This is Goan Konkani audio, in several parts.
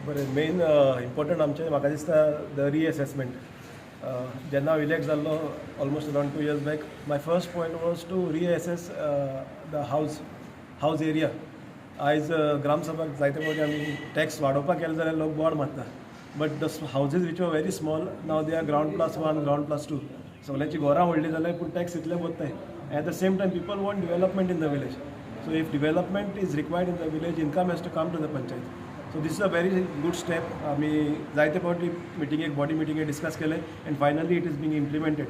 बरें, मेन इम्पॉर्टंट आमचें म्हाका दिसता the रिएसेसमेंट. जेन्ना हांव इलेक्ट जाल्लो, almost around 2 years back, my first point was to reassess the house area. आयज ग्रामसभाक जायते फावटी आमी टॅक्स वाडोवपाक गेले जाल्यार लोक बोवाळ मारता, but the houses which are very small, now they are ground plus one, ground plus two. सगळ्यांची घरां व्हडलीं जाल्यार पूण टॅक्स इतले वताय. At the same time, people want development in the village. So if development is required in the village, income has to come to the panchayat. So this is a very good step. आमी जायते फावटी मिटिंगेक, बॉडी मिटिंगेक डिस्कस केलें and finally it is being implemented.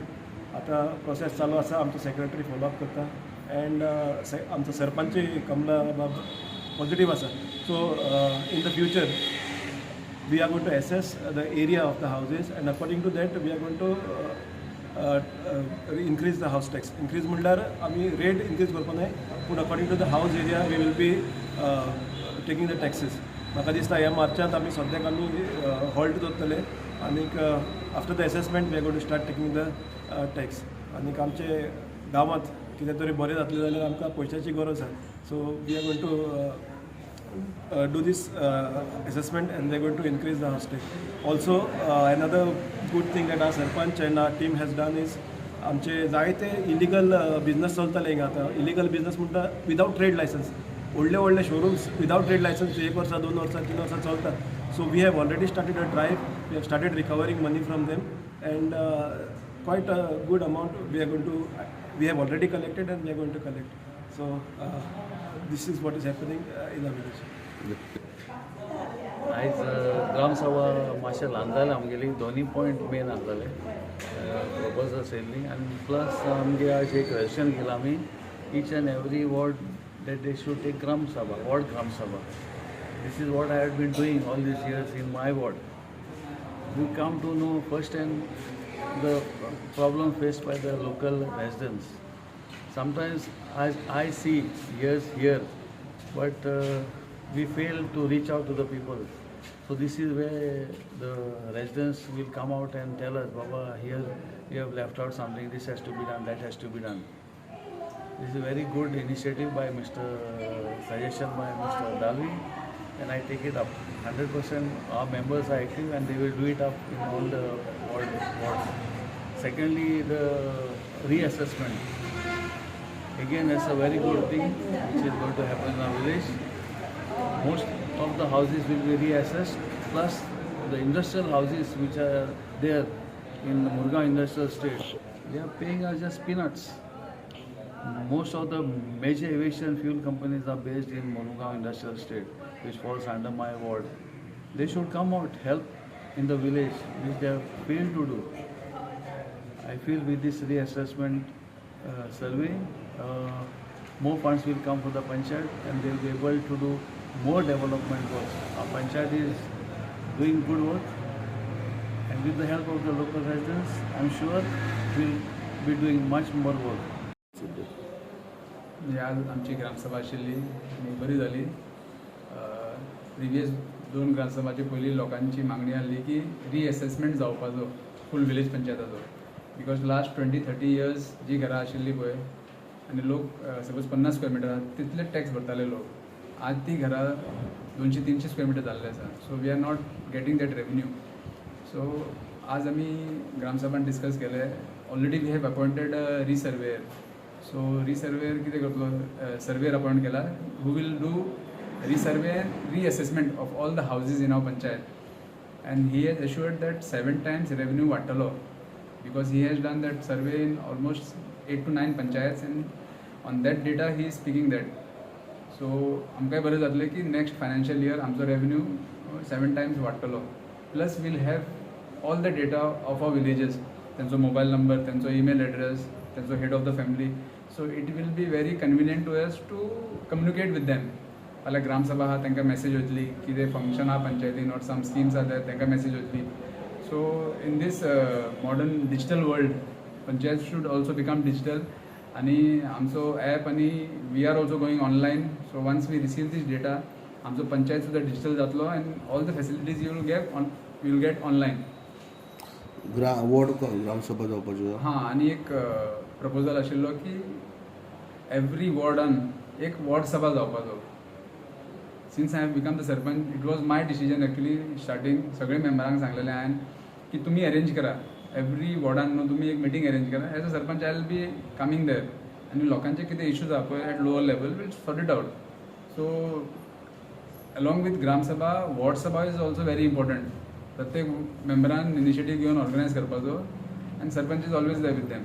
आतां प्रोसेस चालू आसा. आमचो सेक्रेटरी फॉलोअप करता अँड आमचो सरपंचूय कमला बाब पॉझिटीव आसा. So in the future we are going to assess the area of the houses and according to that we are going to increase the house tax. Increase म्हणल्यार आमी रेट इन्क्रीज करपा न्हय, पूण according to the house area we will be taking the taxes. म्हाका दिसता ह्या मार्चांत आमी सद्याक आमी हॉल्ट दवरतले आनीक after the assessment we are going to start taking the tax. आनीक आमचे गांवांत कितें तरी बरें जातलें जाल्यार आमकां पयशाची गरज आसा. So we are going to do this assessment and they're going to increase the house tax. Also, another good thing that our sarpanch and our team has done is आमचे जायते इलिगल बिजनस चलताले हिंगा. आतां इलिगल बिजनस म्हणटा विदावट ट्रेड लायसन्स. व्हडले व्हडले शोरूम्स विदावट ट्रेड लायसन्स एक वर्सां, 2 वर्सां, 3 वर्सां चलता. So we have already started a drive. We have started recovering money from them and quite a good amount we have already collected and we are going to collect. So this is what is happening in our village. आयज ग्रामसभा मातशें ल्हान जालें. आमगेली दोनूय पॉयंट मेन आसलेले प्रपोजल्स येयल्ली आनी प्लस आमगे आज एक रेजोल्युशन केलां आमी, each and every ward that they should take Gram Sabha, ward Gram Sabha. This is what I have been doing all these years in my ward. We come to know first hand the problem faced by the local residents. Sometimes as I see years here, but we fail to reach out to the people. So this is where the residents will come out and tell us, "Baba, here we have left out something, this has to be done, that has to be done." This is a very good initiative by Mr. suggestion by Mr. Dalvi, and I take it up. 100% our members are active and they will do it up in all the wards. Secondly, the reassessment. Again, that's a very good thing which is going to happen in our village. Most of the houses will be reassessed, plus the industrial houses which are there in the Murgaon Industrial Estate, they are paying us just peanuts. Most of the major aviation fuel companies are based in Murgaon Industrial Estate, which falls under my ward. They should come out, help in the village, which they have failed to do. I feel with this reassessment survey, more funds will come for the panchayat and they will be able to do more development works. Our panchayat is doing good work, and with the help of the local residents, I'm sure we'll be doing much more work. म्हणजे आज आमची ग्रामसभा आशिल्ली आनी बरी जाली. प्रिवियस दोन ग्रामसभाचे पयलीं लोकांची मागणी आहली की रिएसेसमेंट जावपाचो फूल विलेज पंचायताचो, because last 20-30 years जी घरां आशिल्ली पळय आनी लोक सपोज 50 स्क्वेअर मिटर आहा तितले टॅक्स भरताले लोक, आज ती घरां 200-300 स्क्वेअर मिटर जाल्ले आसा. So we are not getting that revenue. So आज आमी ग्रामसभान डिस्कस केले. Already we have appointed resurveyor. So resurveyor कितें करतलो? सर्वेयर अपॉयंट केला who will do resurvey and reassessment of all the houses in our panchayat, and he has assured that seven times revenue वाडटलो, because he has done that survey in almost eight to nine panchayats and on that data he is speaking that. So आमकांय बरें जातलें की नेक्स्ट फायनान्शियल इयर आमचो रेवेन्यू सेवन टायम्स वाडटलो, plus we'll have all the data of our villages, तेंचो मोबायल नंबर, तेंचो ईमेल एड्रेस, तेंचो head of the family. So it will be very convenient to us to communicate with them. फाल्यां ग्रामसभा आहा, तांकां मॅसेज वयतली. कितें फंक्शन आहा पंचायतीन ऑर सम स्किम्स आहा तांकां मॅसेज वयतली. So in this modern digital world, panchayat should also become digital. आनी आमचो एप आनी we are also going online. So once we receive this data, आमचो पंचायत सुद्दां डिजिटल जातलो and all the facilities you will get online. ग्रा वॉर्ड ग्रामसभा जावपाच्यो. हां, आनी एक प्रपोजल आशिल्लो की एवरी वॉर्डान एक वॉर्ड सभा जावपाचो. Since Since I have become the sarpanch, it was my decision actually. Starting सगळे मेंबरांक सांगलेलें हांवें की तुमी अरेंज करा, एवरी वॉर्डान न्हू तुमी एक मिटींग अरेंज करा. As a sarpanch I will be coming there आनी लोकांचे कितें इश्यूज आहा पळय at lower level will sort it out. So along with gram sabha, ward sabha is also very important. प्रत्येक मेंबरान इनिशिएटीव घेवन ऑर्गनायज करपाचो आनी sarpanch is always there with them.